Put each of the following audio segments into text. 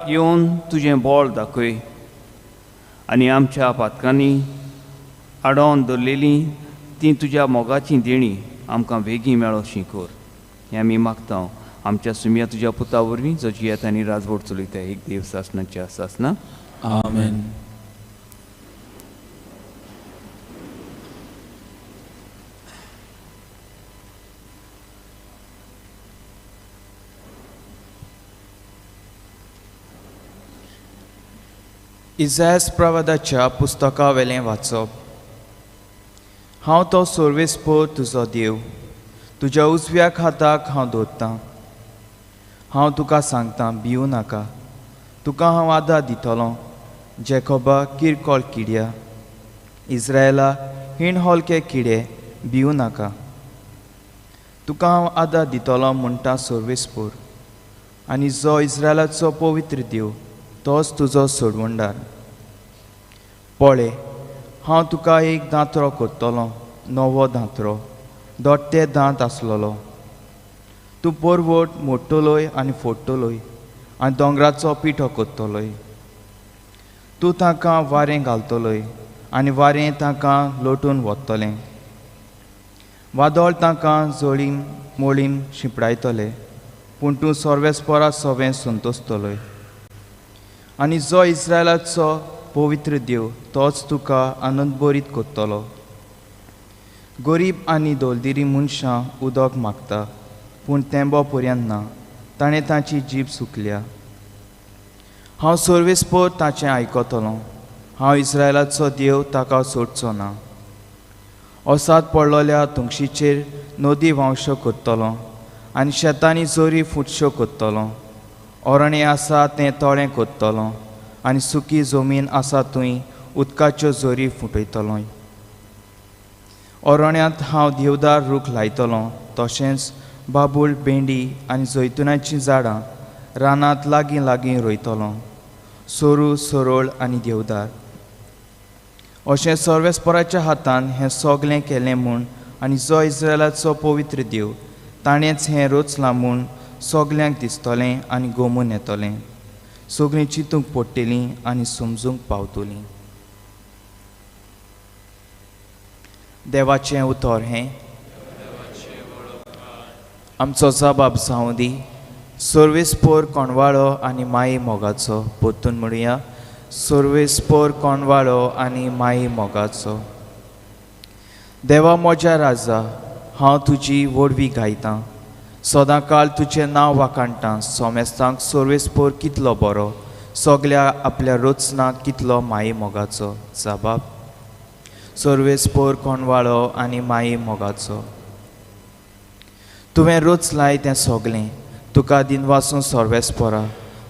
येवन तुजें बळ दाखय आनी आमच्या पातकांनी आडोवन दवरलेलीं तीं तुज्या मोगाचीं देणीं आमकां वेगीं मेळो कर. हें आमी मागता आमच्या सुमया तुज्या पुता वरवीं जो जियेता आनी राजवट चलयता एक देव सासणाच्या सासना. आमेन. इजायस प्रवादाच्या पुस्तका वेलें वाचप. हांव तो सर्वेस्पर तुजो देव, तुज्या उजव्या हाताक हांव दवरतां. हांव तुका सांगतां, भिवू नाका, तुका हांव आदार दितलो. जेकोबा किरकोळ किड्या, इस्रायला हिण हलके किडे, भिवू नाका, तुका हांव आदार दितलो म्हणटा सर्वेस्पर. आनी जो इस्रायलाचो पवित्र देव तोच तुजो सोडवणदार. पळय, हांव तुका एक दांतरो करतलो, नवो दांतरो, दोट्टे दांत आसलेलो. तूं परवट मोडटलोय आनी फोडटलोय आनी दोंगराचो पिठो करतलोय. तूं तांकां वारें घालतलोय आनी वारें तांकां लोटून वतलें. वादळ तांकां जोळीम मोळीम शिंपडायतले, पूण तूं सर्वेस्परा सवें संतोसतलोय. आनी जो इस्रायलाचो पवित्र देव तोच तुका आनंदभरीत करतलो. गरीब आनी दोलदिरी मनशां उदक मागता, पूण तेंबो पर्यंत ना, ताणें तांची जीब सुकल्या. हांव सर्वेस्पर ताचें आयकतलो, हांव इस्रायलाचो देव ताका सोडचो ना. असाद पडलेल्या तुंगशीचेर नदी व्हांवश्यो करतलो आनी शेतांनी जोरी फुटश्यो करतलो. अरण्य आसा तें तळें करतलो आनी सुकी जमीन आसा थंय उदकाच्यो जोरी फुटयतलो. अरण्यांत हांव देवदार रूख लायतलो, तशेंच बाबूल, भेंडी आनी जैतुनाचीं झाडां रानांत लागीं लागीं रोयतलो. सोरू, सरळ आनी देवदार. अशें सर्वेस्पराच्या हातान हें सगलें केलें म्हूण आनी जो इस्रायलाचो पवित्र देव ताणेंच हें रचलां म्हूण सगल्यांक दिसतलें आनी गोमून येतलें. सगळीं चिंतूंक पडटलीं आनी समजूंक पावतलीं. देवाचें उतर हें आमचो जबाब जावं दी. सर्वेस्पर कोणवाळो आनी माई मोगाचो. परतून म्हणुया, सर्वेस्पर कोणवाळो आनी माई मोगाचो. देवा म्हज्या राजा, हांव तुजी व्हडवी गायतां, सदां काळ तुजें नांव वाखाणटां. सोमेस्तांक सर्वेस्पर कितलो बरो, सगल्या आपल्या रचनाक कितलो माई मोगाचो. जबाब सर्वेस्पर कोणवाळो आनी माई मोगाचो. तुवें रचलाय तें सगलें, तुका दिनवासून सर्वेस्परा.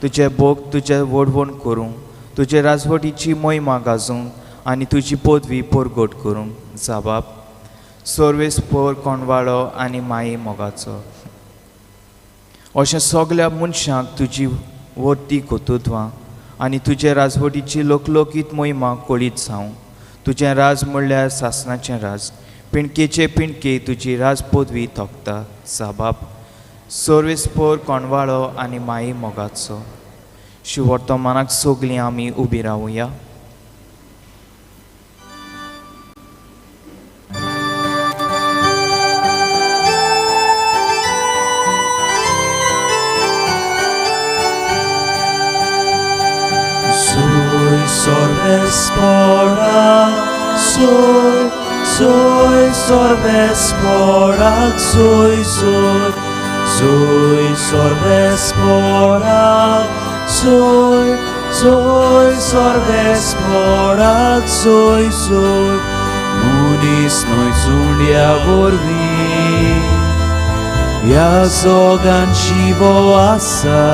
तुजें भोग तुजें वडवण करूंक, तुजे राजवटीची मोहिमा गाजूंक आनी तुजी पदवी परगट करूंक. जबाब सर्वेस्पर कोणवाळो आनी माई मोगाचो. अशें सगल्या मनशांक तुजी वर्ती कर्तृत्वां आनी तुजे राजवटीची लोकलोकीत मोहिमा कळीत जावं. तुजें राज म्हणल्यार सासणाचें राज, पिणकेचे पिणके तुजी राज पदवी थोकता. जबाब सर्वेस्पर कोणवाळो आनी माई मोगाचो. शिवर्तमानाक सगलीं आमी उबी रावुया. Sorvespora, soy, soy sorvespora, soy, soy, soy sorvespora, soy, soy sorvespora, soy, soy, munis noi zundia vorvi, ya zogan shivo asa.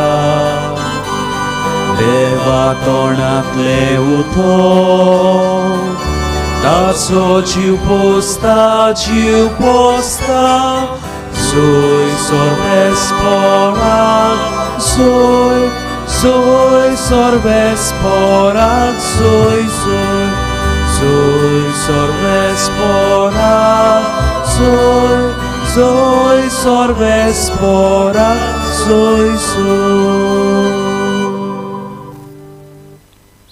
देवा तोंडांतले उदक ताचो जीव पोसता, जीव पोसता. सोय सर्वेस्पराक, सोय सोय सर्वेस्पराक, सोय सोय सोय सर्वेस्पराक, सोय सोय सर्वेस्पराक, सोय सोय.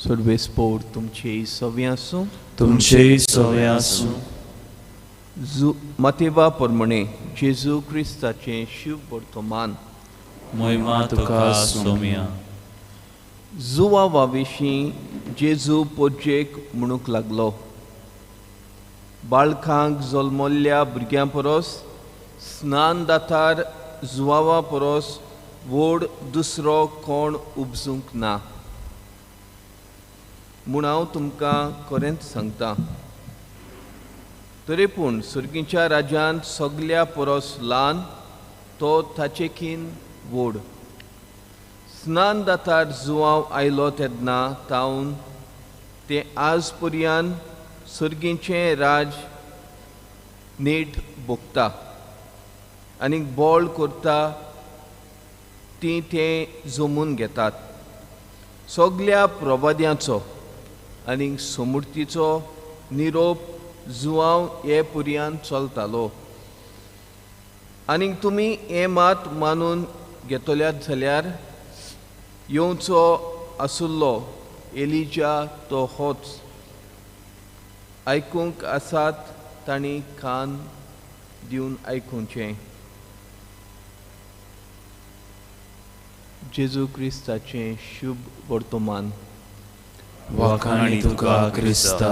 सर्वेस्पोर तुमचे सवे आसूं. तुमचेय सवे आसूं. मातेवा प्रमाणे जेजू क्रिस्ताचें शिव वर्तमान. मोहिमा तुका सोम्या. जुवावा विशीं जेजू पोजेक म्हणूंक लागलो, बाळकांक जल्मल्ल्या भुरग्यां परस स्नान दातार जुवावा परस व्हड दुसरो कोण उपजूंक ना म्हूण हांव तुमकां खरेंच सांगता. तरी पूण सर्गीच्या राज्यांत सगल्या परस ल्हान तो ताचेकीन व्हड. स्नान दातार जुवाव आयलो तेन्ना तावन ते आज पर्यान सर्गीचें राज नेट भोगता आनी बळ करता ती तें जमून घेतात. सगल्या प्रवाद्यांचो आनी समुर्तीचो निरोप जुवाव हे पर्यान चलतालो. आनी तुमी हें मात मानून घेतल्यात जाल्यार येवचो आसुल्लो एलिजा तो होच. आयकूंक आसात तांणी कान दिवन आयकुचें. जेजू क्रिस्ताचें शुभ वर्तमान. वाखाणी तुका क्रिस्ता.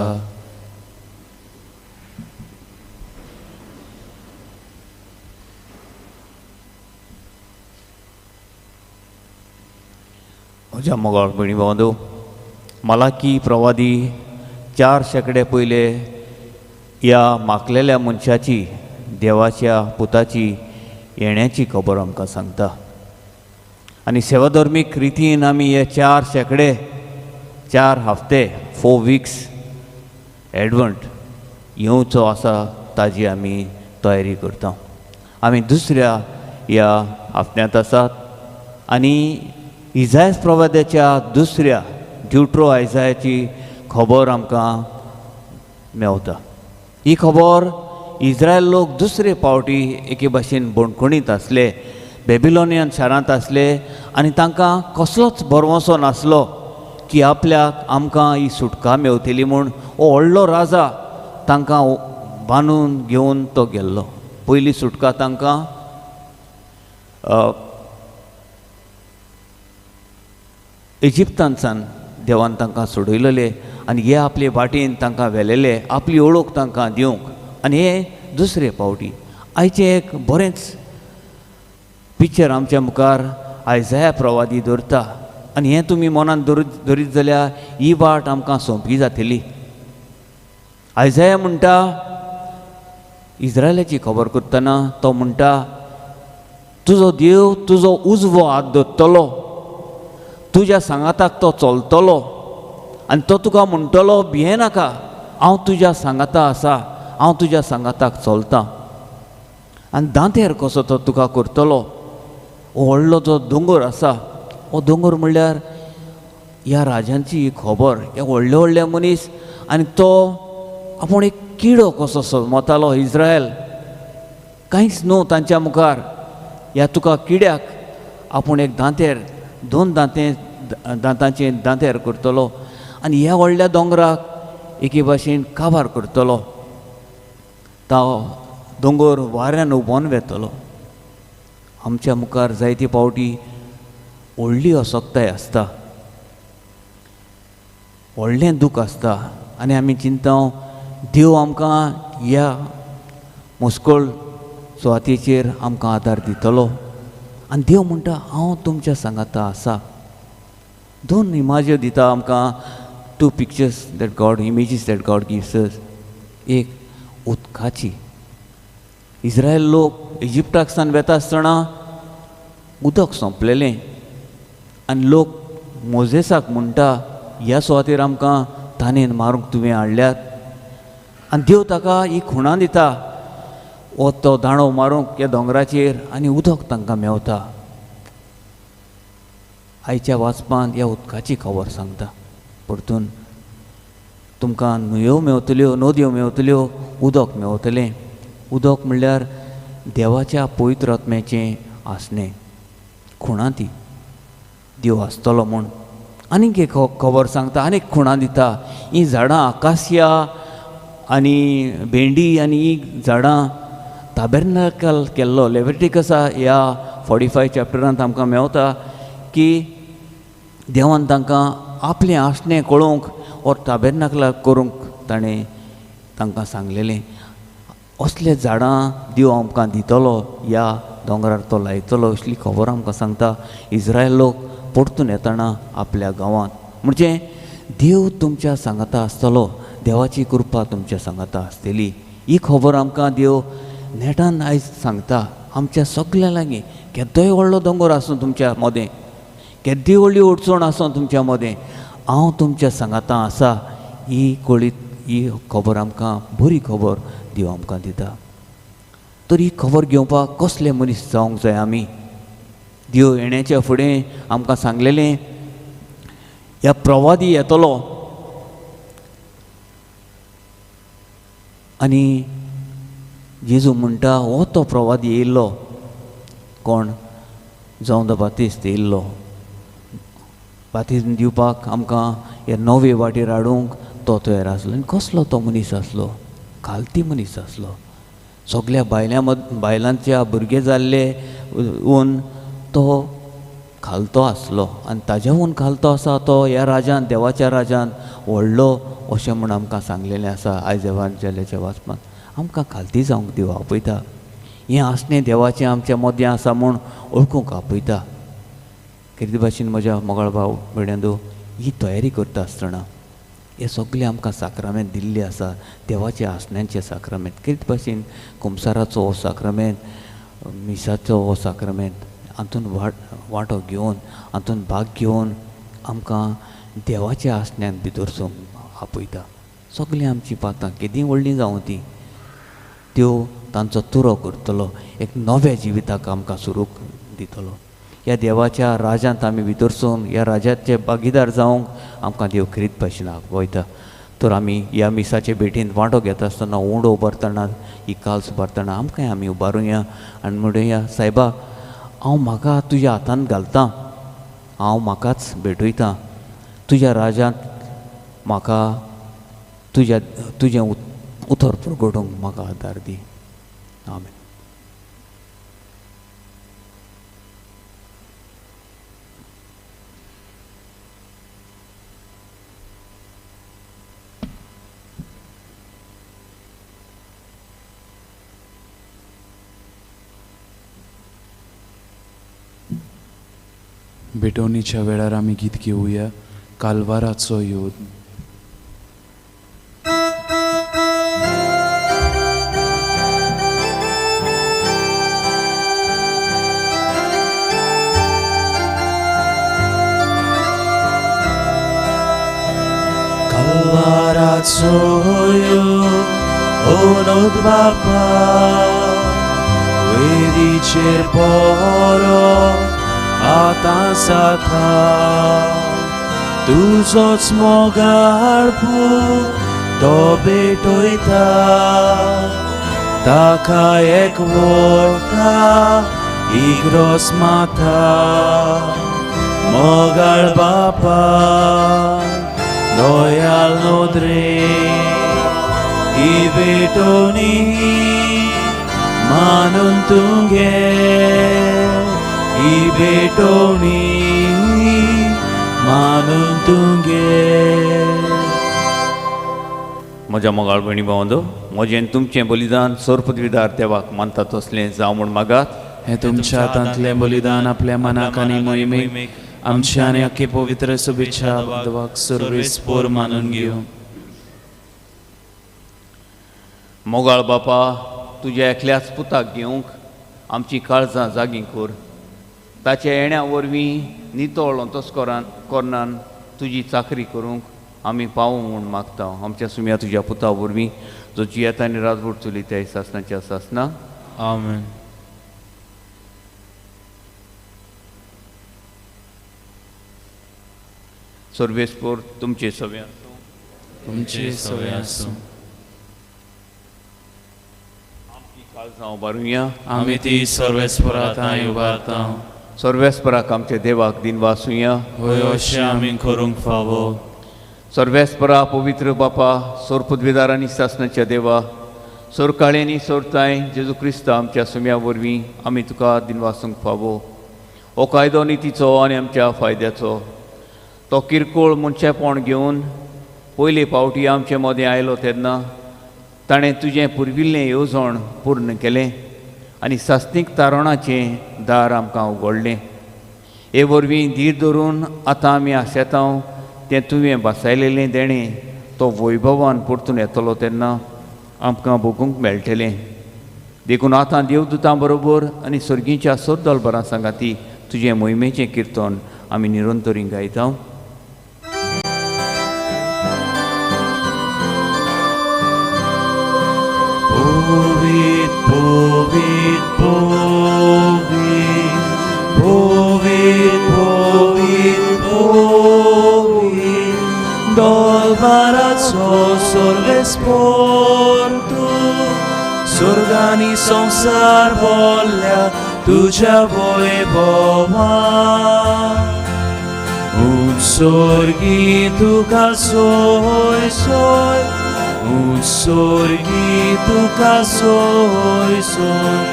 म्हज्या मोगाळ भयणी भावंदो, मलाकी प्रवादी 4 शेंकडे पयले ह्या माकलेल्या मनशाची, देवाच्या पुताची येण्याची खबर आमकां सांगता. आनी सेवाधर्मीक रितीन आमी हे 4 शेंकडे, 4 हफ्ते, 4 वीक्स एडवंट येवचो आसा ताजी आमी तयारी करता. आमी दुसऱ्या ह्या हफ्त्यांत आसात आनी इजायस प्रवाद्याच्या दुसऱ्या ड्युट्रो आयजायाची खबर आमकां मेवता. ही खबर इस्रायल लोक दुसरे पावटी एके भाशेन बणखणींत आसले, बेबिलोनियन शारांत आसले आनी तांकां कसलोच भरवंसो नासलो की आपल्याक आमकां ही सुटका मेवतली म्हूण. हो व्हडलो राजा तांकां बांदून घेवन तो गेल्लो. पयली सुटका तांकां इजिप्तांतसान देवान तांकां सोडयलेले आनी हे आपले वाटेन तांकां व्हेलेले, आपली ओळख तांकां दिवंक. आनी हे दुसरे पावटी आयचें एक बरेंच पिक्चर आमच्या मुखार आयजाया प्रवादी दवरता. आनी हें तुमी मनान धरीत जाल्यार ही वाट आमकां सोंपी जातली. आयजाया म्हणटा, इस्रायलाची खबर करतना तो म्हणटा, तुजो देव तुजो उजवो हात धरतलो, तुज्या सांगाताक तो चलतलो आनी तो तुका म्हणटलो भियेनाका, हांव तुज्या सांगाता आसा, हांव तुज्या सांगाताक चलतां. आनी दांतेर कसो तो तुका करतलो. हो व्हडलो जो दोंगर आसा, हो दोंगर म्हणल्यार ह्या राजांची ही खबर, हे व्हडले व्हडले मनीस आनी तो आपूण एक किडो कसो समजतालो इस्रायल, कांयच न्हू तांच्या मुखार. ह्या तुका किड्याक आपूण एक दांतेर, 2 दांतांचे दांतेर करतलो आनी ह्या व्हडल्या दोंगराक एके भाशेन काबार करतलो, तो दोंगर वाऱ्यान उबोन वेतलो. आमच्या मुखार जायते पावटी व्हडली असक्ताय आसता, व्हडलें दूख आसता आनी आमी चिंता देव आमकां ह्या मुस्कळ सुवातेचेर आमकां आदार दितलो. आनी देव म्हणटा हांव तुमच्या सांगाता आसा. 2 इमाज्यो दिता आमकां, 2 pictures that God, images that God gives us. एक उदकाची, इस्रायल लोक इजिप्टाक सान वेता आसतना उदक सोंपलेलें आनी लोक मोजेसाक म्हणटा ह्या सुवातेर आमकां तानेन मारूंक तुवें हाडल्यात. आनी देव ताका ही खुणां दिता, वो तो दांडो मारूंक ह्या दोंगराचेर आनी उदक तांकां मेवता. आयच्या वाचपांत ह्या उदकाची खबर सांगता. परतून तुमकां न्हंयो मेवतल्यो, नदयो मेवतल्यो, उदक मेवतलें. उदक म्हणल्यार देवाच्या पवित्र आत्म्याचें आसणें, खुणां ती देव आसतलो म्हूण. आनीक एक खबर सांगता, आनीक खुणां दिता. हीं झाडां आकासिया आनी भेंडी आनी हीं झाडां ताबेर्नाकल केल्लो लेविटिकसा ह्या 45 चॅप्टरांत आमकां मेवता की देवान तांकां आपलें आसणें कळोवंक ओर ताबेर्नाकला करूंक ताणें तांकां सांगलेलें. असले झाडां देव आमकां दितलो, ह्या दोंगरार तो लायतलो असली खबर आमकां सांगता. इस्रायल लोक परतून येतना आपल्या गांवांत, म्हणजे देव तुमच्या सांगाता आसतलो, देवाची कृपा तुमच्या सांगाता आसतली. ही खबर आमकां देव नेटान आयज सांगता आमच्या सगल्या लागीं. केदोय व्हडलो दोंगर आसूं तुमच्या मदें, केदी व्हडली अडचण आसूं तुमच्या मदें, हांव तुमच्या सांगाता आसा. ही कळीत ही खबर आमकां बरी खबर देव आमकां दिता. तर ही खबर घेवपाक कसले मनीस जावंक जाय आमी? देव येण्याच्या फुडें आमकां सांगलेलें ह्या प्रवादी येतलो आनी जेजू म्हणटा हो तो प्रवादी येयल्लो, कोण? जावं the बातिस्त येयल्लो. बातिज्म दिवपाक आमकां हे नवे वाटेर हाडूंक तो तयार आसलो. आनी कसलो तो मनीस आसलो? खालती मनीस आसलो. सगल्या बायल्यां बायलांच्या भुरगे जाल्ले ऊन तो खालतो आसलो आनी ताज्याहून खालतो आसा तो ह्या राजान, देवाच्या राजान व्हडलो अशें म्हूण आमकां सांगलेलें आसा. आयज एवांजेलाच्या वाचपांत आमकां खालती जावंक देव आपयता. हें आसणें देवाचें आमच्या मदें आसा म्हूण वळखूंक आपयता. कितें भाशेन म्हज्या मोगाळ भाव भयण्यांनो, ही तयारी करता आसतना हे सगळें आमकां साक्रामेंत दिल्लें आसा, देवाच्या आसण्यांचें साक्रामेंत. कितें भाशेन कुमसाराचो हो साक्रामेंत, मिसाचो हो साक्रामेंत, हातून वांटो घेवन, हातून भाग घेवन आमकां देवाच्या आसण्यांत भितर सरूंक आपयता. सगळीं आमचीं पातां केदीं व्हडलीं जावं तीं, त्यो तांचो तुरो करतलो, एक नव्या जिविताक आमकां सुरू दितलो. ह्या देवाच्या राजांत आमी भितर सरून ह्या राजाचे भागीदार जावंक आमकां देव खेरीत भाशेन आपयता. तर आमी ह्या मिसाचे भेटींत वांटो घेता आसतना, उंडो उबारतना, ही काल्स उबारतना आमकांय आमी उबारुया आनी म्हणुया, सायबा हांव म्हाका तुज्या हातान घालता, हांव म्हाकाच भेटयता, तुज्या राजांत म्हाका तुज्या तुजें उतर प्रगटूंक म्हाका आदार दी. आमेन. भेटवणीच्या वेळार आमी गीत घेवया, कालवाराचो योद. कालवाराचो योद ओनोद बापा वेदीचेर पोरो आतां जाता, तुजोच मोगाळ पूत तो भेटयता, ताका एकवटा इग्रोस माता. मोगाळ बापा दयाळ नदरे ही भेटवणी मानून तुगे, ही भेटवणी मानून तुगे. म्हज्या मोगाळ भयणी भावंदो, म्हजें तुमचें बलिदान सर्वपदवीदार देवाक मानता तसलें जावं म्हूण मागात. हें तुमच्या हातांतलें बलिदान आपल्या मनाक आनी मोहिमेक आमच्या आनी अख्खे पवित्र शुभेच्छा देवाक सर्वेस्पोर मानून घेवं. मोगाळ बापा, तुज्या एकल्याच पुताक घेवंक आमची काळजां जागीं कर. ताच्या येण्या वरवीं नितळ अंतस्करान कोर्नान तुजी चाकरी करूंक आमी पावूं म्हूण मागता. आमच्या सुम्या तुज्या पुता वरवीं जो जियेता आनी राजवट चलयता सासणाच्या सासना. आमेन. सर्वेस्पोर तुमचे सवे आसूं, तुमचे सवे आसूं. आमची काळजां उबारुया, आमी ती सर्वेस्पोरा थंय उबारता. सर्वेस्पराक आमच्या देवाक दिनवासुया. होय अशें आमी करूंक फावो. सर्वेस्परा पवित्र बापा, सोर पदवीदार आनी सासणाच्या देवा, सोर काळ्यांनी सोरताय जेजू क्रिस्त आमच्या सुम्या वरवीं आमी तुका दिनवासूंक फावो. हो कायदो नितीचो आनी आमच्या फायद्याचो. तो किरकोळ मनशेपण घेवन पयले फावटी आमचे मदें आयलो तेन्ना ताणें तुजें पुर्विल्लें येवजण पूर्ण केलें आनी सासणीक तारणाचें दार आमकां उगडलें. हे वरवीं धीर धरून आतां आमी आशेतांव तें तुवें बसायलेलें देणें तो वैभवान परतून येतलो तेन्ना आमकां भोगूंक मेळटलें. देखून आतां देवदूतां बरोबर आनी सर्गीच्या सोदलबरां सांगाती तुजें मोहिमेचें किर्तन आमी निरंतरी गायता. Povit, povit, povit, povit, povit, povit, Dolbaraचो सर्वेस्पोर तूं, स्वर्गानी संवसार भरल्या तुज्या वैभवान. उत्सर्गी तुका सोय सोय, उत्सर्गी तुका सोय सोय,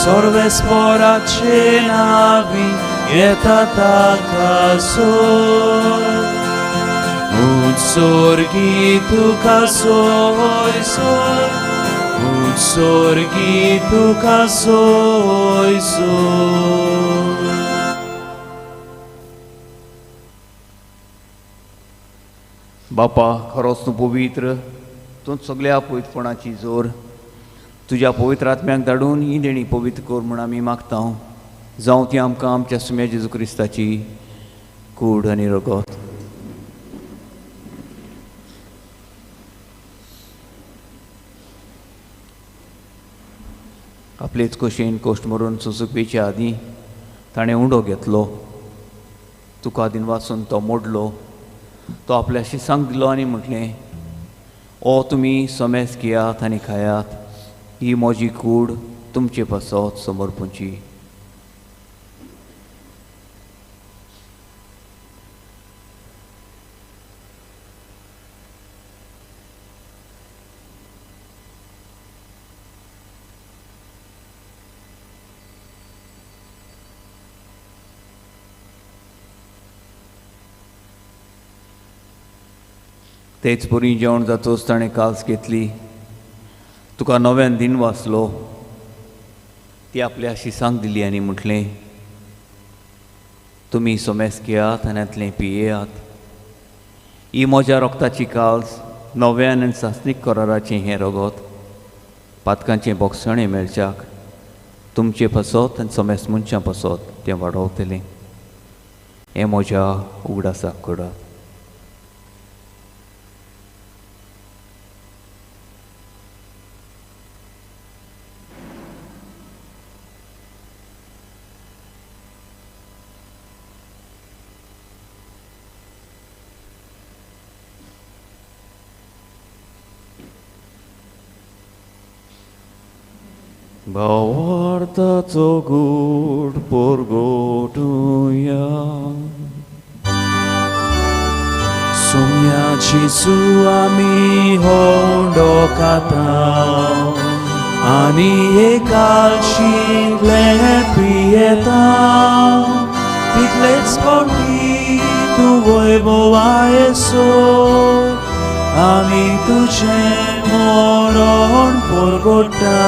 सर्वेस्पोराचे नावी येता ताका सोय. उत्सर्गी तुका सोय सोय, उत्सर्गी तुका सोय सोय. बापा, खरोच तूं पवित्र, तूं सगळ्या पवित्रपणाची जोर. तुज्या पवित्र आत्म्याक धाडून ही देणी पवित्र कर म्हूण आमी मागता. जावं ती आमकां आमच्या सुम्या जेजू क्रिस्ताची कूड आनी रगत. आपलेच खोशयेन कोश्ट मरून सोंसुकपेच्या आदीं ताणें उंडो घेतलो, तुका दिनवासून तो मोडलो, तो आपल्या शिसांक दिलो आनी म्हटलें, ओ तुमी समेस घेयात आनी खायात, ही म्हजी कूड तुमचे पासत समर्पूची. तेच परी जेवण जातोच ताणें काल्स घेतली, तुका नव्यान दिन वाचलो, ती आपल्या शिसांक दिली आनी म्हटलें, तुमी सोमेस घेयात आनी हांतलें पियेयात, ही म्हज्या रोगताची काल्स, नव्यान आनी सासणीक कराराचें हें रगत, पातकांचें बोगसणें मेळच्याक तुमचे पासत आनी सोमेस मनशां पासत तें वाडोवतलें. हें म्हज्या उगडासाक करात. भावार्थाचो गूढ परगटुया. सोम्या जेजू आमी हो उंडो खाता आनी एकालशींतले पियेता, तितलेच फावटी तूं वैभवा येसो आमी तुजें मरण परगटा.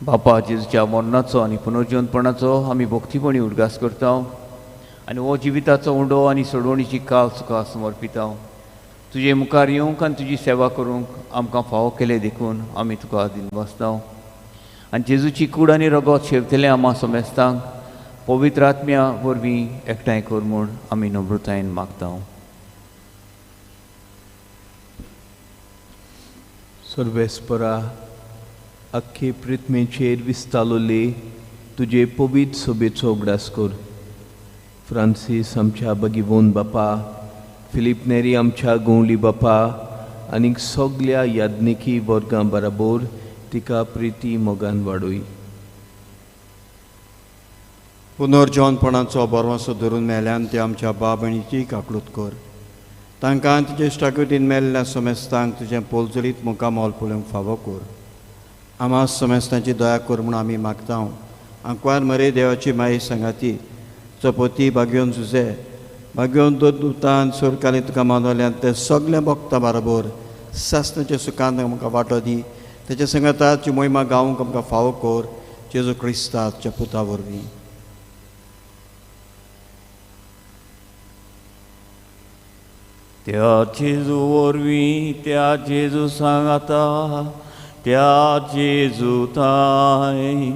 बापा, जेजूच्या मरणाचो आनी पुनर्जिवनपणाचो आमी भक्तीपणी उडगास करता आनी हो जिविताचो उंडो आनी सोडवणीची काल तुका समर्पिता. तुजे मुखार येवंक आनी तुजी सेवा करूंक आमकां फावो केलें देखून आमी तुका दिनवासता. आनी जेजूची कूड आनी रगत शेवतले आमा समेस्तांक पवित्र आत्म्या वरवीं एकठांय कर म्हूण आमी नम्रतायेन मागता. सर्वेस्परा, अख्खे पृथ्वीचेर विस्तालोले तुजे पवित्र सोबेचो उगडास कर. फ्रांसीस आमच्या बगिवोन बापा, फिलीप नेरी आमच्या गोंवली बापा आनीक सगल्या याज्ञिकी वर्गां बराबर तिका प्रिती मोगान वाडोय. पुनर्जिवनपणाचो बरवासो धरून मेल्यान ते आमच्या बाब भयणीची काकळूत कर. तांकां तुजे इश्टाकुतीन मेल्ल्या समेस्तांक तुजें पोलजलीत मुखामोल पळोवंक फावो कर. आमा समेस्तांची दया कर म्हूण आमी मागता. आंकवार मरे देवाची माई सांगाती चपोती बागयोन जुजे बागयोन दोन सोरकाली तुका मानवल्यान ते सगळें भोगता बरोबर सासनाच्या सुखान आमकां वांटो दी. तेच्या सांगाताची मोहिमा गावंक आमकां फावो कर जेजू क्रिस्ताच्या पुता वरवीं. त्या जेजू वरवीं, त्या जेजू सांगाता, त्या जेजू ताय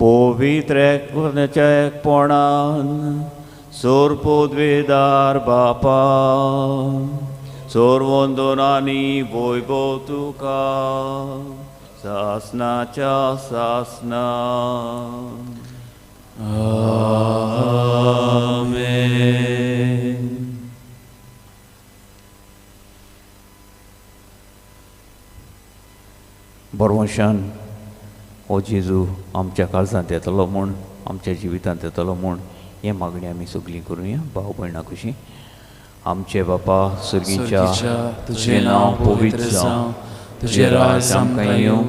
पवित्र एकपणाच्या एकपणान सोरपोदवेदार बापा सोरवंदनानी वैभव तुका सासनाच्या सासना. आमेन. बरवंशान हो जेजू आमच्या काळजांत येतलो म्हूण, आमच्या जिवितांत येतलो म्हूण हें मागणी आमी सगळीं करुया भाव भयणां खुशी. आमचे बापा सर्गीच्या, तुजें नांव पवित्र जावं, तुजें राज आमकां येवं,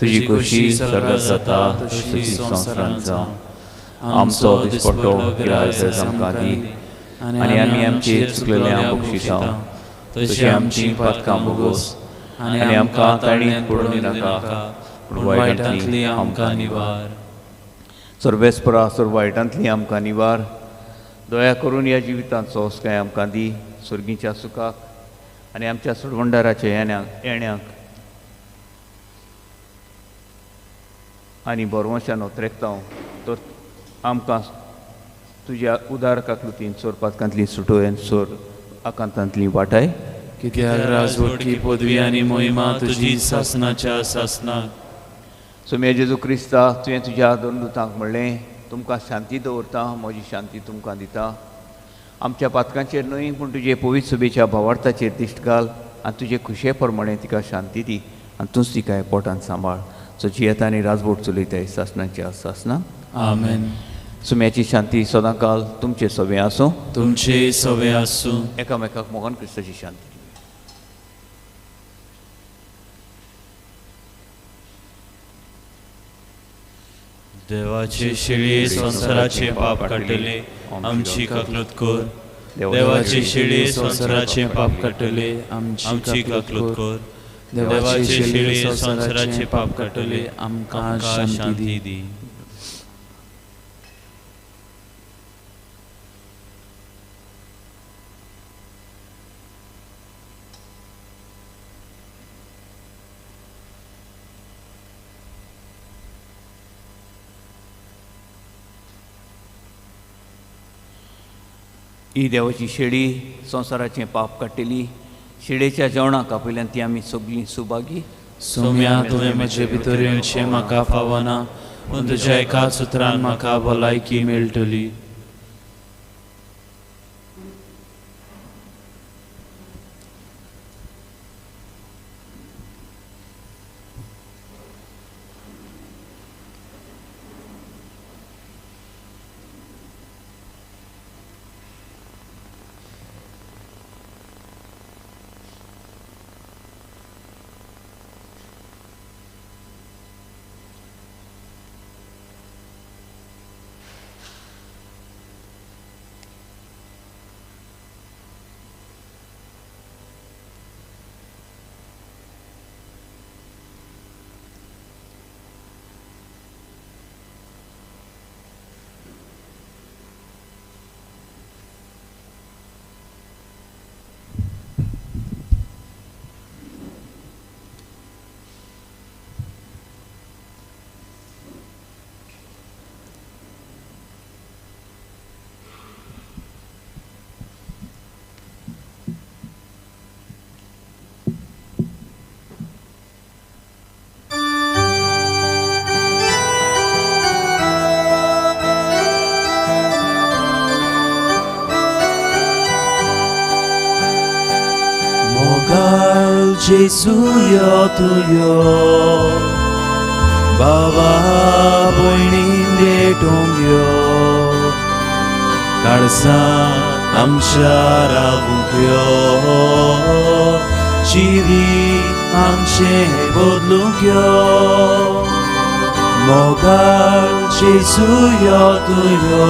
तुजी खोशी सर्गात जाता तशी संवसारांत जावं. आमचो दिसपट्टो गिरायक आमकां दी आनी आमी आमचे चुकलेले बक्षिसांव तशें आमची पातकां भोगोस आनी आमकां ताणी पडून दिनाका पूण वायटांतली आमकां निवार. सर्वेस्परा सर्व वायटांतली आमकां निवार. दया करून ह्या जिवितांचो काय आमकां दी सर्गीच्या सुखाक आनी आमच्या सोडवंडाराच्या येण्याक आनी बरवंशान ओत्रेकता तर आमकां तुज्या उदार काकृतीन सोरपातकांतली सुटोय आनी सोर आकांतांतली वाटाय. कित्याक राजवटकी पदवी आनी मोहिमा तुजी सासनाच्या सासनाक. सोम्या जेजू क्रिस्ता, तुवें तुज्या दोन दुतांक म्हणलें, तुमकां शांती दवरता, म्हजी शांती तुमकां दिता. आमच्या पातकांचेर न्हय पूण तुजे पवित्र सभेच्या भावार्थाचेर दिश्ट घाल आनी तुजे खुशे प्रमाणे तिका शांती दी आनी तूंच तिका पोटान सांबाळ. सो जियेता आनी राजवट चलयताय सासनाच्या सासना. आमेन. सुम्याची शांती सदांकाल तुमचे सवे आसूं. तुमचे सवे आसूं. एकामेकाक मोगान क्रिस्ताची शांती. देवाचे शिळी संवसाराचे पाप काडटले आमची काकलूत कर. देवाचे शिळी संवसाराचे पाप काडटले आमची काकलूत कर. देवाचे शिळी संवसाराचे पाप काडटले आमकां शांती दी. ही देवाची शेळी संवसाराचें पाप काडटली. शेळेच्या जेवणाक आपयल्यान ती आमी सगळीं सुभागी. सोम्या, तुवें म्हजे भितर येवचें म्हाका फावना, पूण तुज्या एकाच उतरान म्हाका भलायकी मेळटली. Jesu yo tuyo, Baba boyni भेटूंक यो, काळजांत आमच्या रावूंक यो, जिवीत आमचें बदलूंक यो. मोगाळ जेजू यो तूं यो,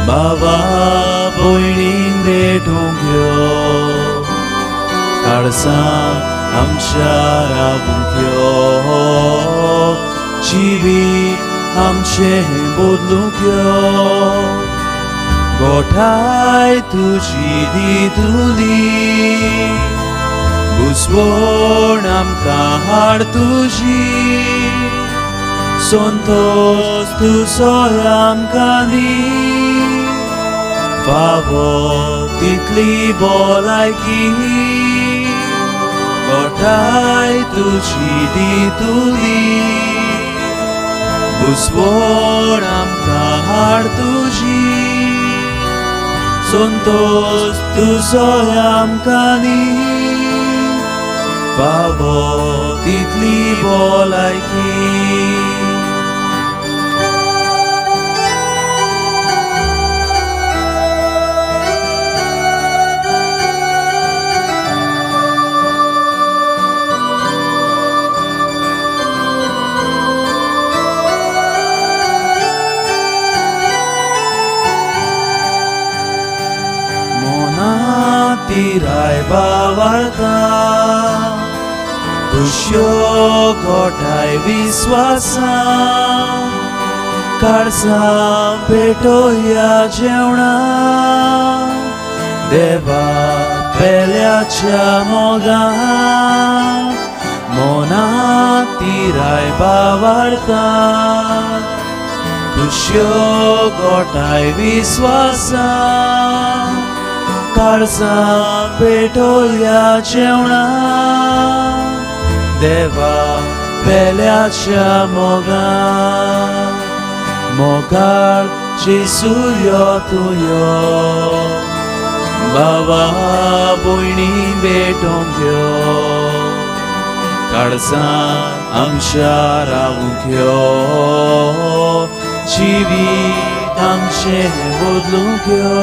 बाबा भयणींक भेटूंक यो, काळजांत आमच्या रावूंक यो, जिवीत आमचें बदलूंक यो. गोठाय तुजी दितुली, बुजवण आमकां हाड तुजी, संतोश तुजो आमकां दी, फावो तितली भलायकी. गोठाय तुजी दितुली, बुजवण आमकां हाड तुजी, संतोश तुजो आमकां दी, फावो तितली भलायकी. तिराय बावार्ता, खुश्यो गोठाय विस्वासा, काळजां पेटोवया जेवणा, देवा पेल्याच्या मोगान. मनाक तिराय बावार्ता, खुश्यो गोठाय विस्वासा, काळजां पेटोवया जेवणा, देवा पेल्याच्या मोगान. मोगाळ जेजू यो तूं यो, बाबा भयणी भेटूंक यो, काळजांत आमच्या रावूंक यो, जिवीत आमचें बदलूंक यो.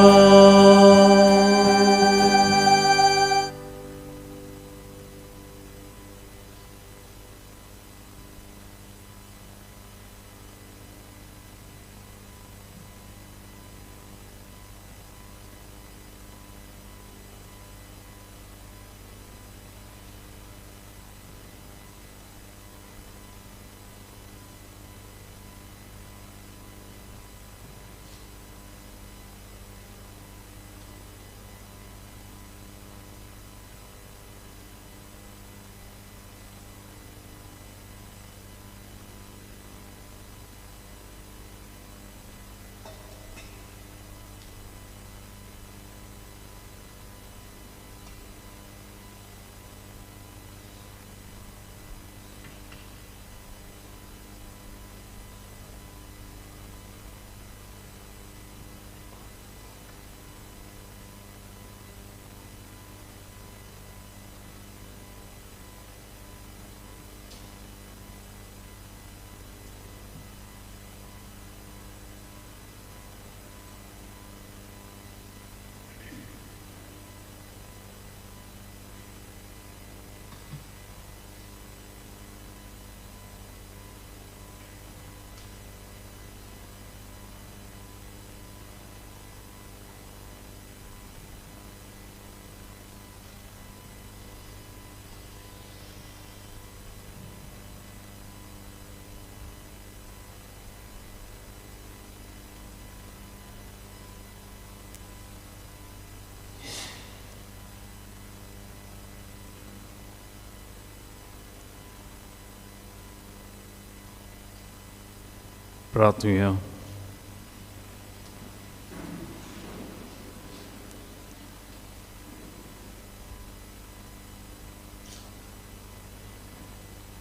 प्रार्थुया.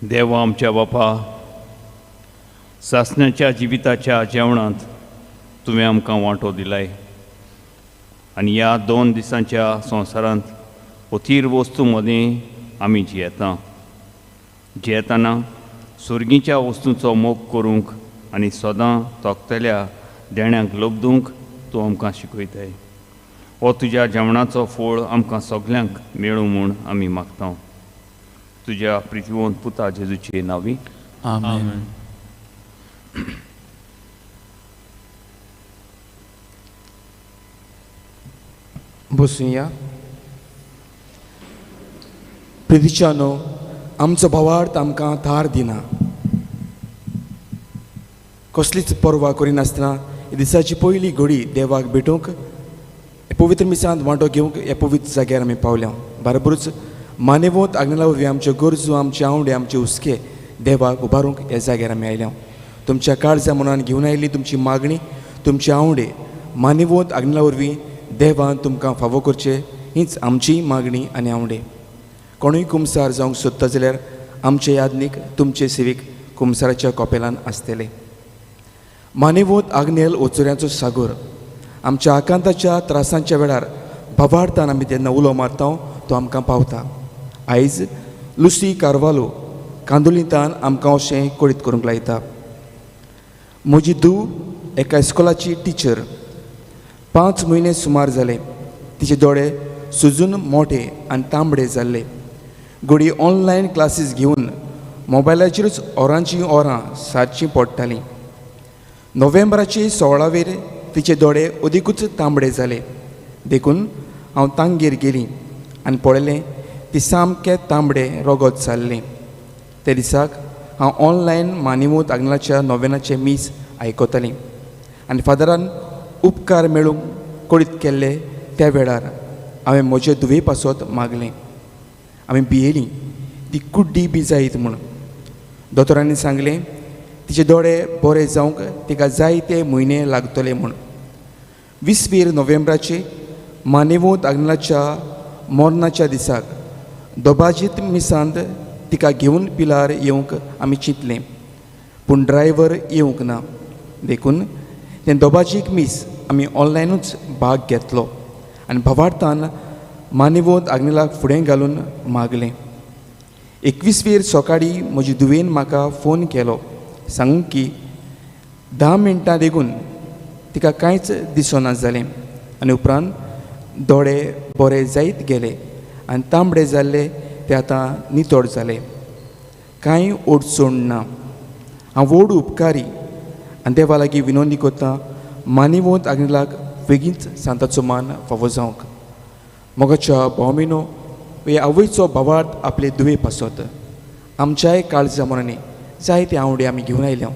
देवा आमच्या बापा, सासण्याच्या जिविताच्या जेवणांत तुवें आमकां वांटो दिलाय आनी ह्या 2 दिसांच्या संवसारांत अथीर वस्तू मदें आमी जियेता. जियेतना सुर्गीच्या वस्तूंचो मोग करूंक आनी सदां तोखतल्या देण्यांक लब्दूंक तूं आमकां शिकयताय. हो तुज्या जेवणाचो फोळ आमकां सगल्यांक मेळूं म्हूण आमी मागता. तुज्या प्रितिवंत पुता जेजूचे नांवी आमेन. बसुया. प्रितीच्यानो, आमचो भावार्थ आमकां थार दिना. कसलीच पर्वा करिनासतना दिसाची पयली घडी देवाक भेटूंक, पवित्र मिसांत वांटो घेवंक ह्या पवित्र जाग्यार आमी पावल्या. बरोबरूच मानेवंत आग्नेला वरवीं आमच्यो गरजो, आमचे आवडे, आमचे हुस्के देवाक उबारूंक ह्या जाग्यार आमी आयल्या. तुमच्या काळजा मनान घेवन आयिल्ली तुमची मागणी, तुमचे आवडे मानेवंत आग्नेला वरवीं देवान तुमकां फावो करचे हीच आमची मागणी आनी आवडे. कोणूय कुमसार जावंक सोदता जाल्यार आमचे यादनीक तुमचे सेवेक कुमसाराच्या कॉपेलान आसतले. मानेवंत आग्नेल ओचोऱ्यांचो सागोर आमच्या आकांताच्या त्रासांच्या वेळार भावार्थान आमी जेन्ना उलो मारता तो आमकां पावता. आयज लुसी कार्वालो कांदोलिंतान आमकां अशें कळीत करूंक लायता. म्हजी धूव एका इस्कोलाची टिचर. 5 म्हयने सुमार जाले तिचे दोळे सुजून मोठे आनी तांबडे जाल्ले. घडये ऑनलायन क्लासीस घेवन मोबायलाचेरूच ओरांचीं ओरां सारचीं पडटालीं. नोव्हेंबराचे 16वेर तिचे दोळे अदिकूच तांबडे जाले. देखून हांव तांगेर गेली आनी पळयलें ती सामकें तांबडे रोगोत जाल्लें. ते दिसाक हांव ऑनलायन मानिवूत आग्नेलाच्या नोवेनाचें मीस आयकतालीं आनी फादरान उपकार मेळूंक कळीत केल्ले त्या वेळार हांवें म्हजे धुवे पासत मागलें. आमी भियेलीं ती कुड्डी बी जायत म्हूण. दोतोरांनी सांगलें तिचे दोळे बरे जावंक तिका जायते म्हयने लागतले म्हूण. 20 नोव्हेंबराचे मानेवंत आग्नेलाच्या मरणाच्या दिसाक दोबाजीत मिसांत तिका घेवन पिलार येवंक आमी चिंतलें, पूण ड्रायव्हर येवंक ना. देखून तें दोबाजीक मीस आमी ऑनलायनूच भाग घेतलो आनी भावार्थान मानेवंत आग्नेलाक फुडें घालून मागलें. 21वेर सकाळीं म्हजी धुवेन म्हाका फोन केलो सांगूंक की 10 मिनटां देखून तिका कांयच दिसना जालें आनी उपरांत दोळे बरे जायत गेले आनी तांबडे जाल्ले ते आतां नितळ जाले. कांय अडचण ना. हांव व्हड उपकारी आनी देवा लागीं विनवणी करता मानिवंत आग्नेलाक बेगीनच सांताचो मान फावो जावंक. मोगाच्या भावमिनो, हे आवयचो भावार्थ आपले धुवे पासत आमच्याय काळजा मनांनी जायते आवडे आमी घेवन आयल्या.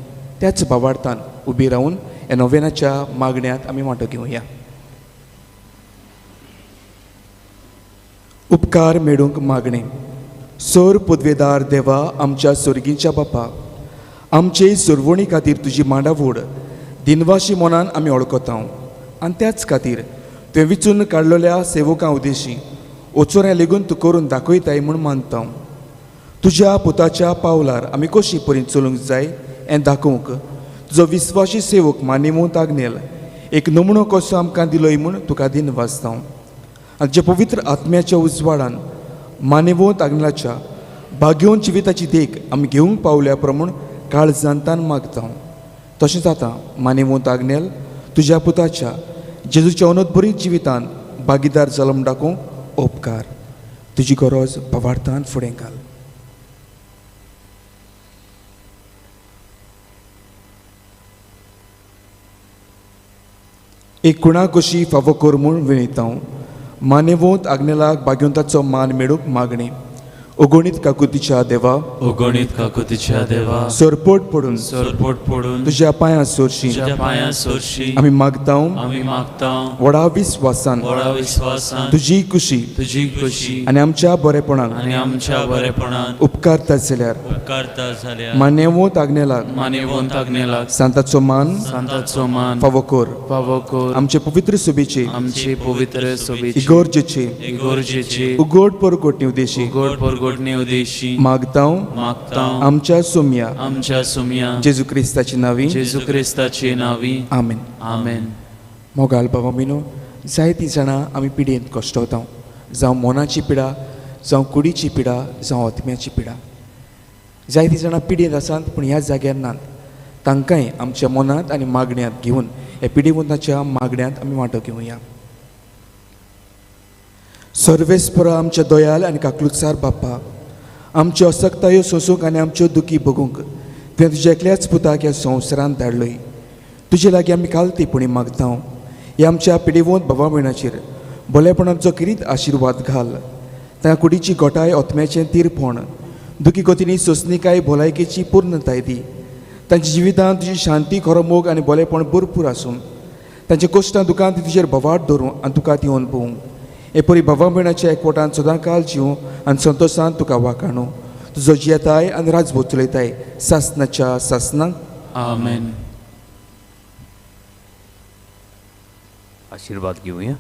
त्याच भावार्थान उबी रावन ह्या नोवेनाच्या मागण्यांत आमी वांटो घेवया. उपकार मेळूंक मागणें. सोर पदवेदार देवा, आमच्या सोर्गींच्या बापा, आमचे सोरवणी खातीर तुजी मांडावड दिनवाशी मनान आमी वळखता आनी त्याच खातीर तुवें विचून काडलेल्या सेवकां उद्देशी ओचोऱ्या लेगून तूं करून दाखयताय म्हूण मानता. तुज्या पुताच्या पावलार आमी कशी परी चलूंक जाय हें दाखोवंक तुजो विस्वाशी सेवक मानिवंत आग्नेल एक नमुनो कसो आमकां दिलोय म्हूण तुका दिनवासता. आनी जे पवित्र आत्म्याच्या उजवाडान मानिवंत आग्नेलाच्या भाग्योवन जिविताची देख आमी घेवंक पावल्या प्रमाण काळजांतान मागता. तशेंच आतां मानिवंत आग्नेल तुज्या पुताच्या जेजूच्या अनोदबरी जिवितान भागीदार जालो म्हूण दाखोवंक उपकार. तुजी गरज भावार्थान फुडें घाल. एक कुणा कशी फावो कर म्हूण विनयता. मानेवंत आग्नेलाक भाग्यवंताचो मान मेळूंक मागणें. अगणीत काकुतीच्या देवा, अगणीत काकुतीच्या देवा, सरपट पडून, सरपट पडून तुज्या पांयां सोरशी, तुज्या पांयां सोरशी आमी मागता, आमी मागता व्हडा विस्वासान, व्हडा विस्वासान तुजी खुशी, तुजी खुशी आनी आमच्या बरेपणाक, आनी आमच्या बरेपणाक उपकारता जाल्यार, उपकारता जाल्यार मानेवंत आग्नेलाक, मानेवंत आग्नेलाक सांताचो मान, सांताचो मान फावो कर, फावो कर आमचे पवित्र सुबेचे, आमचे पवित्र सुबेचे इगोर्जेचे, इगोर्जेचे उगड परगोटणी उद्देशी, उगड परगोटणी उद्देशी मागता, मागता आमच्या सुम्या, आमच्या सुम्या जेजू क्रिस्ताची नावी, जेजू क्रिस्ताची नावी. आमेन. आमेन. मोगाल बाबा मिनो, जायतीं जाणां आमी पिडेंत कश्टवता, जावं मनाची पिडा, जावं कुडीची पिडा, जावं आत्म्याची पिडा. जायतीं जाणां पिडेंत आसात पूण ह्या जाग्यार नात. तांकांय आमच्या मनांत आनी मागण्यांत घेवन ह्या पिडेवंताच्या मागण्यांत आमी वांटो घेवया. सर्वेस्परा आमच्या दयाल आनी काकलुतसार बाप्पा, आमच्यो असक्तायो सोंसूंक आनी आमच्यो दुखी भोगूंक तुवें तुज्या एकल्याच पुताक ह्या संवसारांत धाडलोय. तुजे लागीं आमी कालतेपणी मागता, ह्या आमच्या पिडेवंत भावा भयणाचेर भोलेपणाचो किरीत आशिर्वाद घाल. तांकां कुडीची गोटाय, ओतम्याचें तीरपण, दुखी गतींनी सोंसणीकाय, भलायकेची पूर्णताय दी. तांच्या जिवितांत तुजी शांती, खरो मोग आनी भोलेपण भरपूर आसूं. तांच्या कश्टां दुकान ती तुजेर भवाट धरूं आनी तुका ती अणभवूं. हे परी भावा भयणाच्या एकवटान सदांकाल जिवूं आनी संतोशान तुका वाखाणू. तुजो जियेताय आनी राजभोज चलयताय सासनाच्या सासनाक. आमेन. आशिर्वाद घेवया.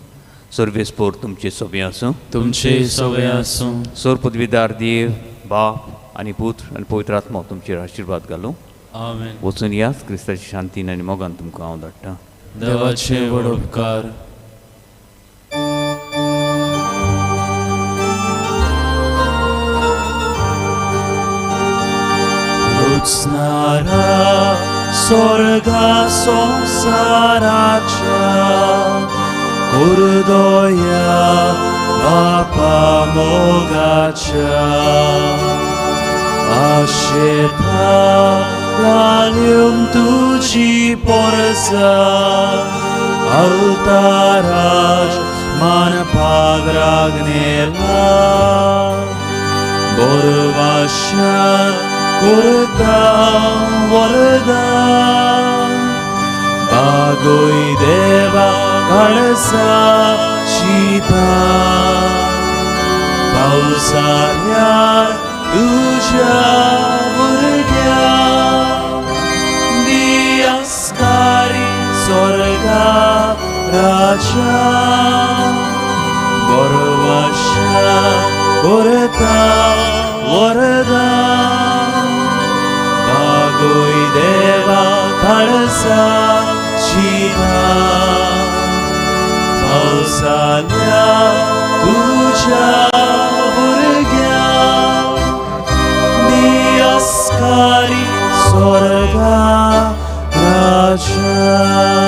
सर्वेस्पोर तुमचे सोबे आसूं. तुमचे सोबे आसूं. सोर पदवीदार देव बाप आनी पुत्र आनी पवित्र आत्मा तुमचेर आशिर्वाद घालूं. आमेन. वचून यात, क्रिस्ताची शांतीन आनी मोगान तुमकां हांव धाडटा. देवाचे व्हड उपकार. रुचणारा स्वर्गा संवसाराच्या कुरदोया बापा मोगाच्या आशेता लाल्यूम तुजी पोरसा अवताराज मानपाक रागनेला बोरवाश्या करता वरदा बागोय देवा काळसा चिता पावसाळ्यार तुज्या भुरग्या दियास्कारी स्वर्गा राजा गोरवाश्या करता वरदा बागोय देवा काळसा चिता पावसाळ्यार तुज्या भुरग्या दियास्कारी स्वर्गा राजा.